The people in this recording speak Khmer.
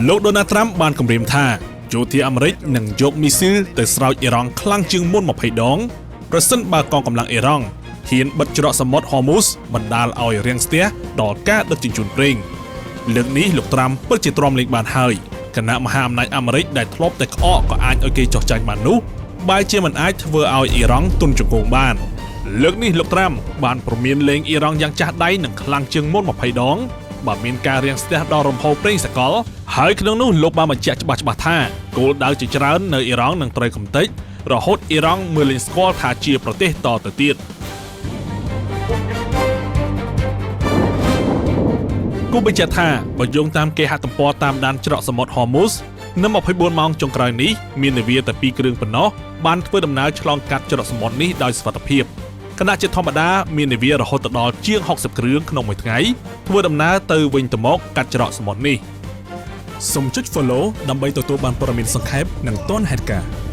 លោកដូណាល់ត្រាំបានគម្រាមថាយោធាអាមេរិកនឹងយកមីស៊ីលទៅស្រោចអ៊ីរ៉ង់ខ្លាំងជាងមុន20ដងប្រសិនបើកងកម្លាំងអ៊ីរ៉ង់ហ៊ានបិទច្រកសមុទ្រហូមូសបណ្ដាលឲ្យរាំងស្ទះដល់ការដឹកជញ្ជូនប្រេងលើកនេះលោកត្រាំពិតជាទ្រាំលេងបានហើយគណៈមហាអំណាចអាមេរិកដែលធ្លាប់តែក្អកក៏អាចឲ្យគេចោះចាញ់បាននោះបែរជាមិនអាចធ្វើឲ្យអ៊ីរ៉ង់ទន់ជង្គង់បានលើកនេះលោកត្រាំបានព្រមានលេងអ៊ីរ៉ង់យ៉ាងចាស់ដៃនិងខ្លាំងជាងមុន20ដងបើមានការរាំងស្ទះដល់រំហូរប្រេងសកលហើយក្នុងនោះលោកបានបញ្ជាក់ច្បាស់ៗថាគោលដៅជាច្រើននៅអ៊ីរ៉ង់នឹងត្រូវកំទេចរហូតអ៊ីរ៉ង់មើលលែងស្គាល់ថាជាប្រទេសតទៅទៀតគូបញ្ជាក់ថាបើយោងតាមគេហទំព័រតាមដានច្រកសមុទ្រហូមូសនៅ24ម៉ោងចុងក្រោយនេះមាននាវាតែ2គ្រឿងប៉ុណ្ណោះបានធ្វើដំណើរឆ្លងកាត់ច្រកសមុទ្រនេះដោយសុវត្ថិភាពខណៈជាធម្មតាមាននាវារហូតដល់ជាង60គ្រឿងក្នុងមួយថ្ងៃធ្វើដំណើរទៅវិញទៅមកកាត់ច្រកសមុទ្រនេះសូមចុច Follow ដើម្បីទទួលបានព័ត៌មានសង្ខេបនិងទាន់ហេតុការណ៍។